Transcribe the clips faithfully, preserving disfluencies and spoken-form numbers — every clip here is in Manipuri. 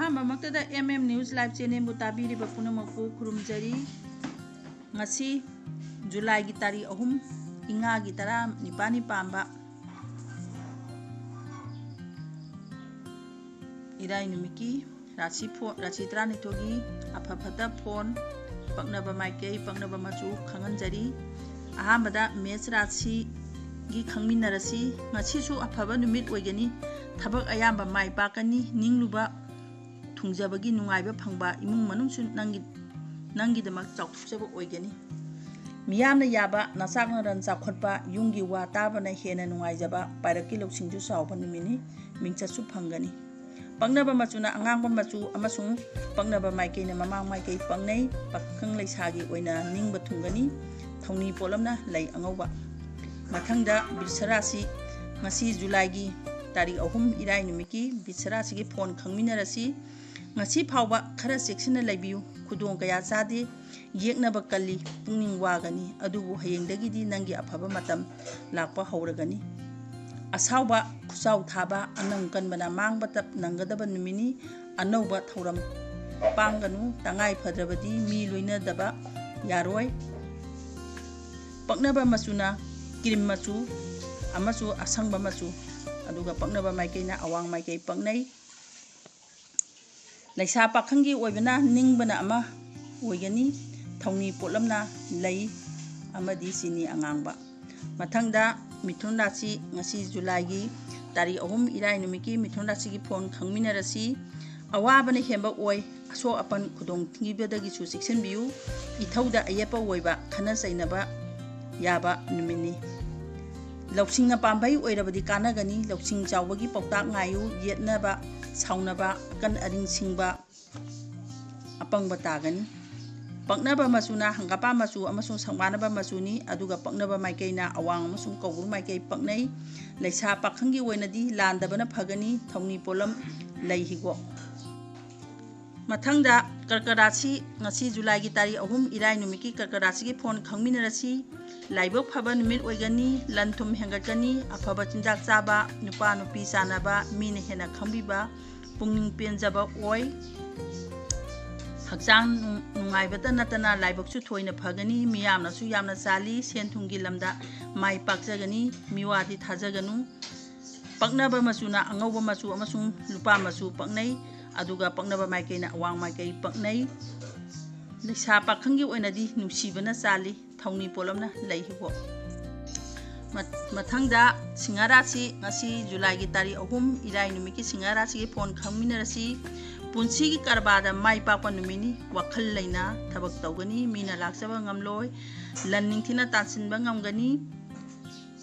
ꯑꯍꯥꯟꯕꯃꯛꯇꯗ M M News Live Channelꯕꯨ ꯇꯥꯕꯤꯔꯤꯕ ꯄꯨꯝꯅꯃꯛꯄꯨ ꯈꯨꯔꯨꯝꯖꯔꯤ꯫ ꯉꯁꯤ ꯖꯨꯂꯥꯏꯒꯤ ꯇꯥꯔꯤꯛ ꯑꯍꯨꯝ, ꯏꯉꯥꯒꯤ ꯇꯔꯥ ꯅꯤꯄꯥꯜꯅꯤ ꯄꯥꯟꯕ ꯏꯔꯥꯏ ꯅꯨꯃꯤꯠꯀꯤ ꯔꯥꯁꯤ ꯐꯣꯟ, ꯔꯥꯁꯤ ꯇꯔꯥꯅꯤꯊꯣꯏꯒꯤ ꯑꯐ ꯐꯠꯇ ꯐꯣꯟ, ꯄꯛꯅꯕ ꯃꯥꯏꯀꯩ, ꯄꯛꯅꯕ ꯃꯆꯨ ꯈꯪꯍꯟꯖꯔꯤ꯫ ꯑꯍꯥꯟꯕꯗ ꯃꯦꯁ ꯔꯥꯁꯤꯒꯤ ꯈꯪꯃꯤꯟꯅꯔꯁꯤ꯫ ꯉꯁꯤꯁꯨ ꯑꯐꯕ ꯅꯨꯃꯤꯠ ꯑꯣꯏꯒꯅꯤ꯫ ꯊꯕꯛ ꯑꯌꯥꯝꯕ ꯃꯥꯏ ꯄꯥꯛꯀꯅꯤ꯫ ꯅꯤꯡꯂꯨꯕ ꯊꯨꯡꯖꯕꯒꯤ ꯅꯨꯡꯉꯥꯏꯕ ꯐꯪꯕ, ꯏꯃꯨꯡ ꯃꯅꯨꯡꯁꯨ ꯅꯪꯒꯤ, ꯅꯪꯒꯤꯗꯃꯛ ꯆꯥꯎꯊꯣꯛꯆꯕ ꯑꯣꯏꯒꯅꯤ꯫ ꯃꯤꯌꯥꯝꯅ ꯌꯥꯕ, ꯅꯆꯥꯛ ꯅꯔꯟ ꯆꯥꯎꯈꯠꯄ, ꯌꯨꯝꯒꯤ ꯋꯥ ꯇꯥꯕꯅ ꯍꯦꯟꯅ ꯅꯨꯡꯉꯥꯏꯖꯕ, ꯄꯥꯏꯔꯛꯀꯤ ꯂꯧꯁꯤꯡꯁꯨ ꯆꯥꯎꯕ ꯅꯨꯃꯤꯠꯅꯤ, ꯃꯤꯡꯆꯠꯁꯨ ꯐꯪꯒꯅꯤ꯫ ꯄꯛꯅꯕ ꯃꯆꯨꯅ ꯑꯉꯥꯡꯕ ꯃꯆꯨ ꯑꯃꯁꯨꯡ ꯄꯛꯅꯕ ꯃꯥꯏꯀꯩꯅ ꯃꯃꯥꯡ ꯃꯥꯏꯀꯩ ꯄꯛꯅꯩ꯫ ꯄꯥꯈꯪ ꯂꯩꯁꯥꯒꯤ ꯑꯣꯏꯅ ꯅꯤꯡꯕ ꯊꯨꯡꯒꯅꯤ꯫ ꯊꯧꯅꯤ ꯄꯣꯠꯂꯝꯅ ꯂꯩ ꯑꯉꯧꯕ꯫ ꯃꯊꯪꯗ ꯕꯤꯁ ꯔꯥꯁꯤ, ꯉꯁꯤ ꯖꯨꯂꯥꯏꯒꯤ ꯇꯥꯔꯤꯛ ꯑꯍꯨꯝ ꯏꯔꯥꯏ ꯅꯨꯃꯤꯠꯀꯤ ꯕꯤꯁ ꯔꯥꯁꯤꯒꯤ ꯐꯣꯟ ꯈꯪꯃꯤꯟꯅꯔꯁꯤ꯫ ꯉꯁꯤ ꯐꯥꯎꯕ ꯈꯔ ꯆꯦꯛꯁꯤꯟꯅ ꯂꯩꯕꯤꯌꯨ꯫ ꯈꯨꯗꯣꯡ ꯀꯌꯥ ꯆꯥꯗꯦ꯫ ꯌꯦꯛꯅꯕ ꯀꯜꯂꯤ, ꯄꯨꯛꯅꯤꯡ ꯋꯥꯒꯅꯤ, ꯑꯗꯨꯕꯨ ꯍꯌꯦꯡꯗꯒꯤꯗꯤ ꯅꯪꯒꯤ ꯑꯐꯕ ꯃꯇꯝ ꯂꯥꯛꯄ ꯍꯧꯔꯒꯅꯤ꯫ ꯑꯁꯥꯎꯕ, ꯈꯨꯆꯥꯎ ꯊꯥꯕ, ꯑꯅꯪ ꯀꯟꯕꯅ ꯃꯥꯡꯕꯇ ꯅꯪꯒꯗꯕ ꯅꯨꯃꯤꯠꯅꯤ꯫ ꯑꯅꯧꯕ ꯊꯧꯔꯝ ꯄꯥꯡꯒꯅꯨ, ꯇꯉꯥꯏ ꯐꯗ꯭ꯔꯕꯗꯤ ꯃꯤ ꯂꯣꯏꯅꯗꯕ ꯌꯥꯔꯣꯏ꯫ ꯄꯛꯅꯕ ꯃꯆꯨꯅ ꯀ꯭ꯔꯤꯝ ꯃꯆꯨ ꯑꯃꯁꯨ ꯑꯁꯪꯕ ꯃꯆꯨ, ꯑꯗꯨꯒ ꯄꯛꯅꯕ ꯃꯥꯏꯀꯩꯅ ꯑꯋꯥꯡ ꯃꯥꯏꯀꯩ ꯄꯛꯅꯩ꯫ ꯂꯩꯁꯥ ꯄꯥꯈꯪꯒꯤ ꯑꯣꯏꯕꯅ ꯅꯤꯡꯕꯅ ꯑꯃ ꯑꯣꯏꯒꯅꯤ꯫ ꯊꯧꯅꯤ ꯄꯣꯠꯂꯝꯅ ꯂꯩ ꯑꯃꯗꯤ ꯆꯤꯅꯤ ꯑꯉꯥꯡꯕ꯫ ꯃꯊꯪꯗ ꯃꯤꯊꯨꯟ ꯔꯥꯁꯤ, ꯉꯁꯤ ꯖꯨꯂꯥꯏꯒꯤ ꯇꯥꯔꯤꯛ ꯑꯍꯨꯝ ꯏꯔꯥꯏ ꯅꯨꯃꯤꯠꯀꯤ ꯃꯤꯊꯨꯟ ꯔꯥꯁꯤꯒꯤ ꯐꯣꯟ ꯈꯪꯃꯤꯟꯅꯔꯁꯤ꯫ ꯑꯋꯥꯕꯅ ꯍꯦꯟꯕ ꯑꯣꯏ꯫ ꯑꯁꯣꯛ ꯑꯄꯟ ꯈꯨꯗꯣꯡꯊꯤꯕꯗꯒꯤꯁꯨ ꯆꯦꯛꯁꯤꯟꯕꯤꯌꯨ꯫ ꯏꯊꯧꯗ ꯑꯌꯦꯠꯄ ꯑꯣꯏꯕ, ꯈꯠꯅ ꯆꯩꯅꯕ ꯌꯥꯕ ꯅꯨꯃꯤꯠꯅꯤ꯫ ꯂꯧꯁꯤꯡꯅ ꯄꯥꯝꯕꯩ ꯑꯣꯏꯔꯕꯗꯤ ꯀꯥꯟꯅꯒꯅꯤ꯫ ꯂꯧꯁꯤꯡ ꯆꯥꯎꯕꯒꯤ ꯄꯥꯎꯇꯥꯛ ꯉꯥꯏꯌꯨ꯫ ꯌꯦꯠꯅꯕ, ꯁꯥꯎꯅꯕ, ꯑꯀꯟ ꯑꯔꯤꯡ ꯁꯤꯡꯕ ꯑꯄꯪꯕ ꯇꯥꯒꯅꯤ꯫ ꯄꯛꯅꯕ ꯃꯆꯨꯅ ꯍꯪꯒꯥꯄꯥ ꯃꯆꯨ ꯑꯃꯁꯨꯡ ꯁꯪꯕꯥꯅꯕ ꯃꯆꯨꯅꯤ, ꯑꯗꯨꯒ ꯄꯛꯅꯕ ꯃꯥꯏꯀꯩꯅ ꯑꯋꯥꯡ ꯑꯃꯁꯨꯡ ꯀꯧꯕ꯭ꯔꯨ ꯃꯥꯏꯀꯩ ꯄꯛꯅꯩ꯫ ꯂꯩꯁꯥ ꯄꯥꯈꯪꯒꯤ ꯑꯣꯏꯅꯗꯤ ꯂꯥꯟꯗꯕꯅ ꯐꯒꯅꯤ꯫ ꯊꯧꯅꯤ ꯄꯣꯠꯂꯝ ꯂꯩ ꯍꯤꯒꯣꯛ꯫ ꯃꯊꯪꯗ ꯀꯔꯀ ꯔꯥꯁꯤ, ꯉꯁꯤ ꯖꯨꯂꯥꯏꯒꯤ ꯇꯥꯔꯤꯛ ꯑꯍꯨꯝ ꯏꯔꯥꯏ ꯅꯨꯃꯤꯠꯀꯤ ꯀꯔꯀ ꯔꯥꯁꯤꯒꯤ ꯐꯣꯟ ꯈꯪꯃꯤꯟꯅꯔꯁꯤ꯫ ꯂꯥꯏꯕꯛ ꯐꯕ ꯅꯨꯃꯤꯠ ꯑꯣꯏꯒꯅꯤ, ꯂꯟ ꯊꯨꯝ ꯍꯦꯟꯒꯠꯀꯅꯤ, ꯑꯐꯕ ꯆꯤꯟꯖꯥꯛ ꯆꯥꯕ, ꯅꯨꯄꯥ ꯅꯨꯄꯤ ꯆꯥꯟꯅꯕ, ꯃꯤꯅ ꯍꯦꯟꯅ ꯈꯪꯕꯤꯕ, ꯄꯨꯛꯅꯤꯡ ꯄꯦꯟꯖꯕ ꯑꯣꯏ꯫ ꯍꯛꯆꯥꯡ ꯅꯨꯡ-, ꯅꯨꯡꯉꯥꯏꯕꯇ ꯅꯠꯇꯅ ꯂꯥꯏꯕꯛꯁꯨ ꯊꯣꯏꯅ ꯐꯒꯅꯤ, ꯃꯤꯌꯥꯝꯅꯁꯨ ꯌꯥꯝꯅ ꯆꯥꯜꯂꯤ, ꯁꯦꯟ ꯊꯨꯝꯒꯤ ꯂꯝꯗ ꯃꯥꯏ ꯄꯥꯛꯆꯒꯅꯤ, ꯃꯤꯋꯥꯗꯤ ꯊꯥꯖꯒꯅꯨ꯫ ꯄꯛꯅꯕ ꯃꯆꯨꯅ ꯑꯉꯧꯕ ꯃꯆꯨ ꯑꯃꯁꯨꯡ ꯂꯨꯄꯥ ꯃꯆꯨ ꯄꯛꯅꯩ, ꯑꯗꯨꯒ ꯄꯛꯅꯕ ꯃꯥꯏꯀꯩꯅ ꯑꯋꯥꯡ ꯃꯥꯏꯀꯩ ꯄꯛꯅꯩ꯫ ꯂꯩꯁꯥ ꯄꯥꯈꯪꯒꯤ ꯑꯣꯏꯅꯗꯤ ꯅꯨꯡꯁꯤꯕꯅ ꯆꯥꯜꯂꯤ, ꯊꯧꯅꯤ ꯄꯣꯠꯂꯝꯅ ꯂꯩ ꯍꯤꯒꯣꯛ꯫ ꯃ-, ꯃꯊꯪꯗ ꯁꯤꯡꯍ ꯔꯥꯁꯤ, ꯉꯁꯤ ꯖꯨꯂꯥꯏꯒꯤ ꯇꯥꯔꯤꯛ ꯑꯍꯨꯝ, ꯏꯔꯥꯏ ꯅꯨꯃꯤꯠꯀꯤ ꯁꯤꯡꯍ ꯔꯥꯁꯤꯒꯤ ꯐꯣꯟ ꯈꯪꯃꯤꯟꯅꯔꯁꯤ꯫ ꯄꯨꯟꯁꯤꯒꯤ ꯀꯔꯕꯥꯔꯗ ꯃꯥꯏ ꯄꯥꯛꯄ ꯅꯨꯃꯤꯠꯅꯤ, ꯋꯥꯈꯜ ꯂꯩꯅ ꯊꯕꯛ ꯇꯧꯒꯅꯤ, ꯃꯤꯅ ꯂꯥꯛꯆꯕ ꯉꯝꯂꯣꯏ, ꯂꯟ ꯅꯤꯡꯊꯤꯅ ꯇꯥꯟꯁꯤꯟꯕ ꯉꯝꯒꯅꯤ꯫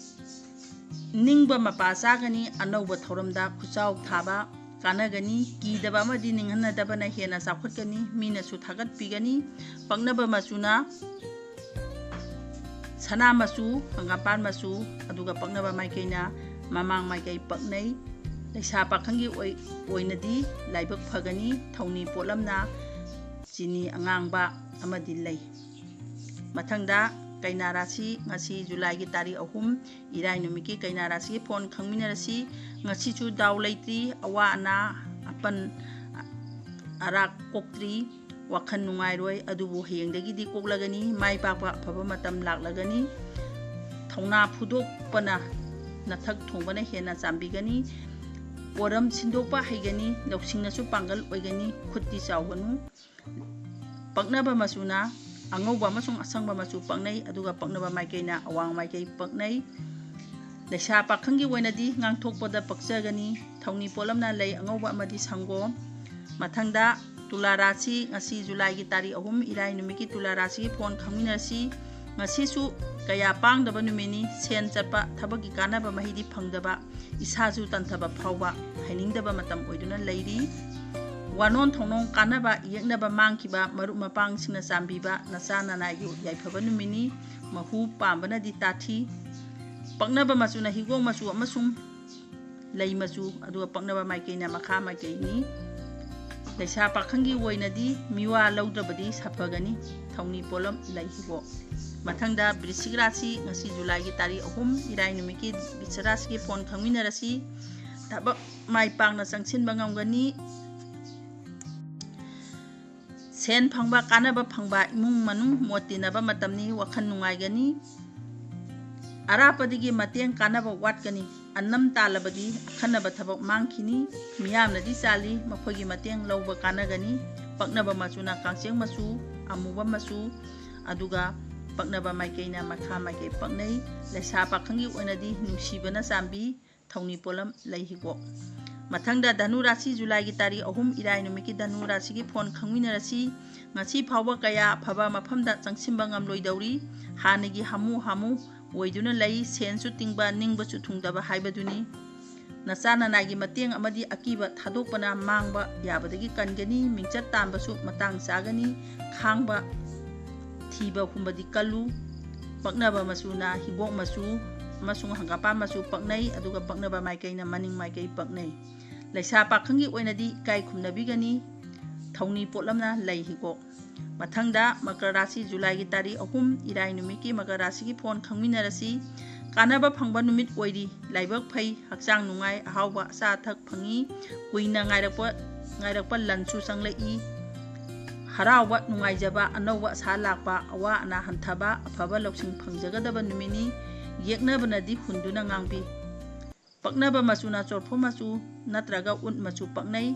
ꯅꯤꯡꯕ ꯃꯄꯥ ꯆꯥꯒꯅꯤ, ꯑꯅꯧꯕ ꯊꯧꯔꯝꯗ ꯈꯨꯠꯆꯥꯎ ꯊꯥꯕ ꯀꯥꯟꯅꯒꯅꯤ, ꯀꯤꯗꯕ ꯑꯃꯗꯤ ꯅꯤꯡꯍꯟꯅꯗꯕꯅ ꯍꯦꯟꯅ ꯆꯥꯎꯈꯠꯀꯅꯤ, ꯃꯤꯅꯁꯨ ꯊꯥꯒꯠꯄꯤꯒꯅꯤ꯫ ꯄꯛꯅꯕ ꯃꯆꯨꯅ ꯁꯅꯥ ꯃꯆꯨ, ꯍꯪꯒꯥꯝꯄꯥꯜ ꯃꯆꯨ, ꯑꯗꯨꯒ ꯄꯛꯅꯕ ꯃꯥꯏꯀꯩꯅ ꯃꯃꯥꯡ ꯃꯥꯏꯀꯩ ꯄꯛꯅꯩ꯫ ꯂꯩꯁꯥ ꯄꯥꯈꯪꯒꯤ ꯑꯣꯏ-, ꯑꯣꯏꯅꯗꯤ ꯂꯥꯏꯕꯛ ꯐꯒꯅꯤ, ꯊꯧꯅꯤ ꯄꯣꯠꯂꯝꯅ ꯆꯤꯅꯤ ꯑꯉꯥꯡꯕ ꯑꯃꯗꯤ ꯂꯩ꯫ ꯃꯊꯪꯗ ꯀꯩꯅꯥ ꯔꯥꯁꯤ, ꯉꯁꯤ ꯖꯨꯂꯥꯏꯒꯤ ꯇꯥꯔꯤꯛ ꯑꯍꯨꯝ, ꯏꯔꯥꯏ ꯅꯨꯃꯤꯠꯀꯤ ꯀꯩꯅꯥ ꯔꯥꯁꯤꯒꯤ ꯐꯣꯟ ꯈꯪꯃꯤꯟꯅꯔꯁꯤ꯫ ꯉꯁꯤꯁꯨ ꯗꯥꯎ ꯂꯩꯇ꯭ꯔꯤ, ꯑꯋꯥ ꯑꯅꯥ, ꯑꯄꯟ ꯑꯔꯥꯛ ꯀꯣꯛꯇ꯭ꯔꯤ, ꯋꯥꯈꯜ ꯅꯨꯡꯉꯥꯏꯔꯣꯏ, ꯑꯗꯨꯕꯨ ꯍꯌꯦꯡꯗꯒꯤꯗꯤ ꯀꯣꯛꯂꯒꯅꯤ, ꯃꯥꯏ ꯄꯥꯛꯄ ꯑꯐꯕ ꯃꯇꯝ ꯂꯥꯛꯂꯒꯅꯤ꯫ ꯊꯧꯅꯥ ꯐꯨꯗꯣꯛꯄꯅ ꯅꯊꯛ ꯊꯣꯡꯕꯅ ꯍꯦꯟꯅ ꯆꯥꯟꯕꯤꯒꯅꯤ꯫ ꯄꯣꯔꯝ ꯁꯤꯟꯗꯣꯛꯄ ꯍꯩꯒꯅꯤ, ꯂꯧꯁꯤꯡꯅꯁꯨ ꯄꯥꯡꯒꯜ ꯑꯣꯏꯒꯅꯤ, ꯈꯨꯠꯇꯤ ꯆꯥꯎꯒꯅꯨ꯫ ꯄꯛꯅꯕ ꯃꯆꯨꯅ ꯑꯉꯧꯕ ꯑꯃꯁꯨꯡ ꯑꯁꯪꯕ ꯃꯆꯨ ꯄꯛꯅꯩ, ꯑꯗꯨꯒ ꯄꯛꯅꯕ ꯃꯥꯏꯀꯩꯅ ꯑꯋꯥꯡ ꯃꯥꯏꯀꯩ ꯄꯛꯅꯩ꯫ ꯂꯩꯁꯥ ꯄꯥꯈꯪꯒꯤ ꯑꯣꯏꯅꯗꯤ ꯉꯥꯡꯊꯣꯛꯄꯗ ꯄꯛꯆꯒꯅꯤ, ꯊꯧꯅꯤ ꯄꯣꯠꯂꯝꯅ ꯂꯩ ꯑꯉꯧꯕ ꯑꯃꯗꯤ ꯁꯪꯒꯣꯝ꯫ ꯃꯊꯪꯗ ꯇꯨꯂꯥ ꯔꯥꯁꯤ, ꯉꯁꯤ ꯖꯨꯂꯥꯏꯒꯤ ꯇꯥꯔꯤꯛ ꯑꯍꯨꯝ, ꯏꯔꯥꯏ ꯅꯨꯃꯤꯠꯀꯤ ꯇꯨꯂꯥ ꯔꯥꯁꯤꯒꯤ ꯐꯣꯟ ꯈꯪꯃꯤꯟꯅꯔꯁꯤ꯫ ꯉꯁꯤꯁꯨ ꯀꯌꯥ ꯄꯥꯡꯗꯕ ꯅꯨꯃꯤꯠꯅꯤ, ꯁꯦꯟ ꯆꯠꯄ, ꯊꯕꯛꯀꯤ ꯀꯥꯟꯅꯕ ꯃꯍꯩꯗꯤ ꯐꯪꯗꯕ, ꯏꯁꯥꯁꯨ ꯇꯟꯊꯕ ꯐꯥꯎꯕ ꯍꯩꯅꯤꯡꯗꯕ ꯃꯇꯝ ꯑꯣꯏꯗꯨꯅ ꯂꯩꯔꯤ꯫ ꯋꯥꯅꯣꯝ ꯊꯧꯅꯣꯝ ꯀꯥꯟꯅꯕ, ꯌꯦꯛꯅꯕ ꯃꯥꯡꯈꯤꯕ, ꯃꯔꯨꯞ ꯃꯄꯥꯡꯁꯤꯡꯅ ꯆꯥꯟꯕꯤꯕ, ꯅꯆꯥ ꯅꯅꯥꯏꯒꯤ ꯌꯥꯏꯐꯕ ꯅꯨꯃꯤꯠꯅꯤ꯫ ꯃꯍꯨ ꯄꯥꯝꯕꯅꯗꯤ ꯇꯥꯊꯤ꯫ ꯄꯛꯅꯕ ꯃꯆꯨꯅ ꯍꯤꯒꯣꯛ ꯃꯆꯨ ꯑꯃꯁꯨꯡ ꯂꯩ ꯃꯆꯨ, ꯑꯗꯨꯒ ꯄꯛꯅꯕ ꯃꯥꯏꯀꯩꯅ ꯃꯈꯥ ꯃꯥꯏꯀꯩꯅꯤ꯫ ꯂꯩꯁꯥ ꯄꯥꯈꯪꯒꯤ ꯑꯣꯏꯅꯗꯤ ꯃꯤꯋꯥ ꯂꯧꯗ꯭ꯔꯕꯗꯤ ꯁꯥꯐꯒꯅꯤ꯫ ꯊꯧꯅꯤ ꯄꯣꯠꯂꯝ ꯂꯩ ꯍꯤꯒꯣꯛ꯫ ꯃꯊꯪꯗ ꯕ꯭ꯔꯤꯁꯤꯛ ꯔꯥꯁꯤ, ꯉꯁꯤ ꯖꯨꯂꯥꯏꯒꯤ ꯇꯥꯔꯤꯛ ꯑꯍꯨꯝ, ꯏꯔꯥꯏ ꯅꯨꯃꯤꯠꯀꯤ ꯕ꯭ꯔꯤꯁꯤꯛ ꯔꯥꯁꯤꯒꯤ ꯐꯣꯟ ꯈꯪꯃꯤꯟꯅꯔꯁꯤ꯫ ꯊꯕꯛ ꯃꯥꯏ ꯄꯥꯛꯅ ꯆꯪꯁꯤꯟꯕ ꯉꯝꯒꯅꯤ꯫ ꯁꯦꯟ ꯐꯪꯕ, ꯀꯥꯟꯅꯕ ꯐꯪꯕ, ꯏꯃꯨꯡ ꯃꯅꯨꯡ ꯃꯣꯠ ꯇꯤꯟꯅꯕ ꯃꯇꯝꯅꯤ, ꯋꯥꯈꯜ ꯅꯨꯡꯉꯥꯏꯒꯅꯤ꯫ ꯑꯔꯥꯞꯄꯗꯒꯤ ꯃꯇꯦꯡ ꯀꯥꯟꯅꯕ ꯋꯥꯠꯀꯅꯤ꯫ ꯑꯅꯝ ꯇꯥꯜꯂꯕꯗꯤ ꯑꯈꯟꯅꯕ ꯊꯕꯛ ꯃꯥꯡꯈꯤꯅꯤ꯫ ꯃꯤꯌꯥꯝꯅꯗꯤ ꯆꯥꯜꯂꯤ, ꯃꯈꯣꯏꯒꯤ ꯃꯇꯦꯡ ꯂꯧꯕ ꯀꯥꯟꯅꯒꯅꯤ꯫ ꯄꯛꯅꯕ ꯃꯆꯨꯅ ꯀꯥꯡꯆꯦꯡ ꯃꯆꯨ, ꯑꯃꯨꯕ ꯃꯆꯨ, ꯑꯗꯨꯒ ꯄꯛꯅꯕ ꯃꯥꯏꯀꯩꯅ ꯃꯈꯥ ꯃꯥꯏꯀꯩ ꯄꯛꯅꯩ꯫ ꯂꯩꯁꯥ ꯄꯥꯈꯪꯒꯤ ꯑꯣꯏꯅꯗꯤ ꯅꯨꯡꯁꯤꯕꯅ ꯆꯥꯟꯕꯤ, ꯊꯧꯅꯤ ꯄꯣꯠꯂꯝ ꯂꯩ ꯍꯤꯒꯣꯛ꯫ ꯃꯊꯪꯗ ꯙꯅꯨ ꯔꯥꯁꯤ, ꯖꯨꯂꯥꯏꯒꯤ ꯇꯥꯔꯤꯛ ꯑꯍꯨꯝ, ꯏꯔꯥꯏ ꯅꯨꯃꯤꯠꯀꯤ ꯙꯅꯨ ꯔꯥꯁꯤꯒꯤ ꯐꯣꯟ ꯈꯪꯃꯤꯟꯅꯔꯁꯤ꯫ ꯉꯁꯤ ꯐꯥꯎꯕ ꯀꯌꯥ ꯑꯐꯕ ꯃꯐꯝꯗ ꯆꯪꯁꯤꯟꯕ ꯉꯝꯂꯣꯏꯗꯧꯔꯤ꯫ ꯍꯥꯟꯅꯒꯤ ꯍꯥꯃꯨ ꯍꯥꯃꯨ ꯑꯣꯏꯗꯨꯅ ꯂꯩ꯫ ꯁꯦꯟꯁꯨ ꯇꯤꯡꯕ, ꯅꯤꯡꯕꯁꯨ ꯊꯨꯡꯗꯕ ꯍꯥꯏꯕꯗꯨꯅꯤ꯫ ꯅꯆꯥ ꯅꯅꯥꯏꯒꯤ ꯃꯇꯦꯡ ꯑꯃꯗꯤ ꯑꯀꯤꯕ ꯊꯥꯗꯣꯛꯄꯅ ꯃꯥꯡꯕ ꯌꯥꯕꯗꯒꯤ ꯀꯟꯒꯅꯤ꯫ ꯃꯤꯡꯆꯠ ꯇꯥꯟꯕꯁꯨ ꯃꯇꯥꯡ ꯆꯥꯒꯅꯤ꯫ ꯈꯥꯡꯕ ꯊꯤꯕ ꯍꯨꯝꯕꯗꯤ ꯀꯜꯂꯨ꯫ ꯄꯛꯅꯕ ꯃꯆꯨꯅ ꯍꯤꯒꯣꯛ ꯃꯆꯨ ꯑꯃꯁꯨꯡ ꯍꯪꯒꯥꯄꯥꯟ ꯃꯆꯨ ꯄꯛꯅꯩ, ꯑꯗꯨꯒ ꯄꯛꯅꯕ ꯃꯥꯏꯀꯩꯅ ꯃꯅꯤꯡ ꯃꯥꯏꯀꯩ ꯄꯛꯅꯩ꯫ ꯂꯩꯁꯥ ꯄꯥꯈꯪꯒꯤ ꯑꯣꯏꯅꯗꯤ ꯏꯀꯥꯏ ꯈꯨꯝꯅꯕꯤꯒꯅꯤ꯫ ꯊꯧꯅꯤ ꯄꯣꯠꯂꯝꯅ ꯂꯩ ꯍꯤꯒꯣꯛ꯫ ꯃꯊꯪꯗ ꯃꯀꯔ ꯔꯥꯁꯤ, ꯖꯨꯂꯥꯏꯒꯤ ꯇꯥꯔꯤꯛ ꯑꯍꯨꯝ, ꯏꯔꯥꯏ ꯅꯨꯃꯤꯠꯀꯤ ꯃꯀꯔ ꯔꯥꯁꯤꯒꯤ ꯐꯣꯟ ꯈꯪꯃꯤꯟꯅꯔꯁꯤ꯫ ꯀꯥꯟꯅꯕ ꯐꯪꯕ ꯅꯨꯃꯤꯠ ꯑꯣꯏꯔꯤ꯫ ꯂꯥꯏꯕꯛ ꯐꯩ, ꯍꯛꯆꯥꯡ ꯅꯨꯡꯉꯥꯏ, ꯑꯍꯥꯎꯕ ꯑꯆꯥ ꯑꯊꯛ ꯐꯪꯉꯤ꯫ ꯀꯨꯏꯅ ꯉꯥꯏꯔꯛꯄ, ꯉꯥꯏꯔꯛꯄ ꯂꯟꯁꯨ ꯆꯪꯂꯛꯏ꯫ ꯍꯔꯥꯎꯕ, ꯅꯨꯡꯉꯥꯏꯖꯕ, ꯑꯅꯧꯕ ꯑꯁꯥ ꯂꯥꯛꯄ, ꯑꯋꯥ ꯑꯅꯥ ꯍꯟꯊꯕ, ꯑꯐꯕ ꯂꯧꯁꯤꯡ ꯐꯪꯖꯒꯗꯕ ꯅꯨꯃꯤꯠꯅꯤ꯫ ꯌꯦꯛꯅꯕꯅꯗꯤ ꯍꯨꯟꯗꯨꯅ ꯉꯥꯡꯕꯤ꯫ ꯄꯛꯅꯕ ꯃꯆꯨꯅ ꯆꯣꯔꯐꯣꯟ ꯃꯆꯨ ꯅꯠꯇ꯭ꯔꯒ ꯎꯠ ꯃꯆꯨ ꯄꯛꯅꯩ,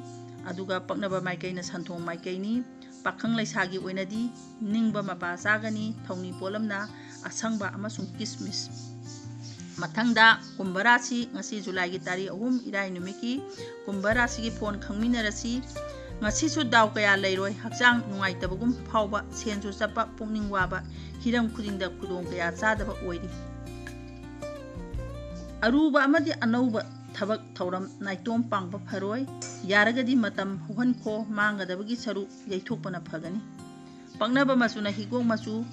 ꯑꯗꯨꯒ ꯄꯛꯅꯕ ꯃꯥꯏꯀꯩꯅ ꯁꯟꯊꯣꯡ ꯃꯥꯏꯀꯩꯅꯤ꯫ ꯄꯥꯈꯪ ꯂꯩꯁꯥꯒꯤ ꯑꯣꯏꯅꯗꯤ ꯅꯤꯡꯕ ꯃꯄꯥ ꯆꯥꯒꯅꯤ꯫ ꯊꯧꯅꯤ ꯄꯣꯠꯂꯝꯅ ꯑꯁꯪꯕ ꯑꯃꯁꯨꯡ ꯀꯤꯁꯃꯤꯁ꯫ ꯃꯊꯪꯗ ꯀꯨꯝꯚ ꯔꯥꯁꯤ, ꯉꯁꯤ ꯖꯨꯂꯥꯏꯒꯤ ꯇꯥꯔꯤꯛ ꯑꯍꯨꯝ, ꯏꯔꯥꯏ ꯅꯨꯃꯤꯠꯀꯤ ꯀꯨꯝꯚ ꯔꯥꯁꯤꯒꯤ ꯐꯣꯟ ꯈꯪꯃꯤꯟꯅꯔꯁꯤ꯫ ꯉꯁꯤꯁꯨ ꯗꯥꯎ ꯀꯌꯥ ꯂꯩꯔꯣꯏ, ꯍꯛꯆꯥꯡ ꯅꯨꯡꯉꯥꯏꯇꯕꯒꯨꯝ ꯐꯥꯎꯕ, ꯁꯦꯟꯁꯨ ꯆꯠꯄ, ꯄꯨꯛꯅꯤꯡ ꯋꯥꯕ, ꯍꯤꯔꯝ ꯈꯨꯗꯤꯡꯗ ꯈꯨꯗꯣꯡ ꯀꯌꯥ ꯆꯥꯗꯕ ꯑꯣꯏꯔꯤ꯫ ꯑꯔꯨꯕ ꯑꯃꯗꯤ ꯑꯅꯧꯕ ꯊꯕꯛ ꯊꯧꯔꯝ ꯅꯥꯏꯇꯣꯝ ꯄꯥꯡꯕ ꯐꯔꯣꯏ꯫ ꯌꯥꯔꯒꯗꯤ ꯃꯇꯝ ꯍꯧꯍꯟꯈꯣ, ꯃꯥꯡꯒꯗꯕꯒꯤ ꯁꯔꯨꯛ ꯌꯩꯊꯣꯛꯄꯅ ꯐꯒꯅꯤ꯫ ꯄꯛꯅꯕ ꯃꯆꯨꯅ ꯍꯤꯒꯣꯛ ꯃꯆꯨ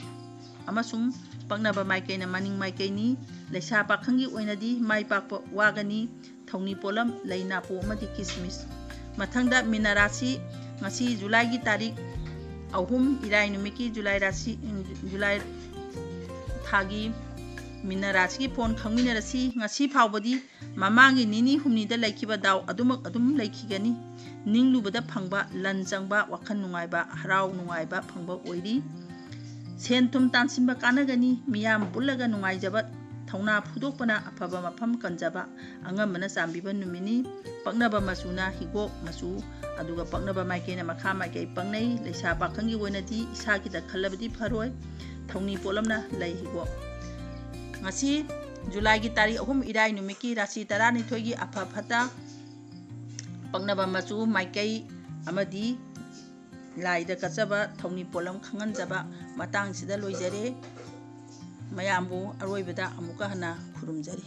ꯑꯃꯁꯨꯡ ꯄꯛꯅꯕ ꯃꯥꯏꯀꯩꯅ ꯃꯅꯤꯡ ꯃꯥꯏꯀꯩꯅꯤ꯫ ꯂꯩꯁꯥ ꯄꯥꯈꯪꯒꯤ ꯑꯣꯏꯅꯗꯤ ꯃꯥꯏ ꯄꯥꯛꯄ ꯋꯥꯒꯅꯤ꯫ ꯊꯧꯅꯤ ꯄꯣꯠꯂꯝ ꯂꯩ ꯅꯥꯄꯨ ꯑꯃꯗꯤ ꯀꯤꯁꯃꯤꯁ꯫ ꯃꯊꯪꯗ ꯃꯤꯅ ꯔꯥꯁꯤ, ꯉꯁꯤ ꯖꯨꯂꯥꯏꯒꯤ ꯇꯥꯔꯤꯛ ꯑꯍꯨꯝ, ꯏꯔꯥꯏ ꯅꯨꯃꯤꯠꯀꯤ ꯖꯨꯂꯥꯏ ꯔꯥꯁꯤ, ꯖꯨꯂꯥꯏ ꯊꯥꯒꯤ ꯃꯤꯅ ꯔꯥꯁꯤꯒꯤ ꯐꯣꯟ ꯈꯪꯃꯤꯟꯅꯔꯁꯤ꯫ ꯉꯁꯤ ꯐꯥꯎꯕꯗꯤ ꯃꯃꯥꯡꯒꯤ ꯅꯤꯅꯤ ꯍꯨꯝꯅꯤꯗ ꯂꯩꯈꯤꯕ ꯗꯥꯎ ꯑꯗꯨꯃꯛ ꯑꯗꯨꯝ ꯂꯩꯈꯤꯒꯅꯤ꯫ ꯅꯤꯡꯂꯨꯕꯗ ꯐꯪꯕ, ꯂꯟ ꯆꯪꯕ, ꯋꯥꯈꯜ ꯅꯨꯡꯉꯥꯏꯕ, ꯍꯔꯥꯎ ꯅꯨꯡꯉꯥꯏꯕ ꯐꯪꯕ ꯑꯣꯏꯔꯤ꯫ ꯁꯦꯟ ꯊꯨꯝ ꯇꯥꯟꯁꯤꯟꯕ ꯀꯥꯟꯅꯒꯅꯤ꯫ ꯃꯤꯌꯥꯝ ꯄꯨꯜꯂꯒ ꯅꯨꯡꯉꯥꯏꯖꯕ, ꯊꯧꯅꯥ ꯐꯨꯗꯣꯛꯄꯅ ꯑꯐꯕ ꯃꯐꯝ ꯀꯟꯖꯕ, ꯑꯉꯝꯕꯅ ꯆꯥꯟꯕꯤꯕ ꯅꯨꯃꯤꯠꯅꯤ꯫ ꯄꯛꯅꯕ ꯃꯆꯨꯅ ꯍꯤꯒꯣꯛ ꯃꯆꯨ, ꯑꯗꯨꯒ ꯄꯛꯅꯕ ꯃꯥꯏꯀꯩꯅ ꯃꯈꯥ ꯃꯥꯏꯀꯩ ꯄꯛꯅꯩ꯫ ꯂꯩꯁꯥ ꯄꯥꯈꯪꯒꯤ ꯑꯣꯏꯅꯗꯤ ꯏꯁꯥꯒꯤꯗ ꯈꯜꯂꯕꯗꯤ ꯐꯔꯣꯏ꯫ ꯊꯧꯅꯤ ꯄꯣꯠꯂꯝꯅ ꯂꯩ ꯍꯤꯒꯣꯛ꯫ ꯉꯁꯤ ꯖꯨꯂꯥꯏꯒꯤ ꯇꯥꯔꯤꯛ ꯑꯍꯨꯝ, ꯏꯔꯥꯏ ꯅꯨꯃꯤꯠꯀꯤ ꯔꯥꯁꯤ ꯇꯔꯥꯅꯤꯊꯣꯏꯒꯤ ꯑꯐ ꯐꯠꯇ, ꯄꯛꯅꯕ ꯃꯆꯨ ꯃꯥꯏꯀꯩ ꯑꯃꯗꯤ ꯂꯥꯏꯗ ꯀꯠꯆꯕ ꯊꯧꯅꯤ ꯄꯣꯠꯂꯝ ꯈꯪꯍꯟꯖꯕ ꯃꯇꯥꯡꯁꯤꯗ ꯂꯣꯏꯖꯔꯦ꯫ ꯃꯌꯥꯝꯕꯨ ꯑꯔꯣꯏꯕꯗ ꯑꯃꯨꯛꯀ ꯍꯟꯅ ꯈꯨꯔꯨꯝꯖꯔꯤ꯫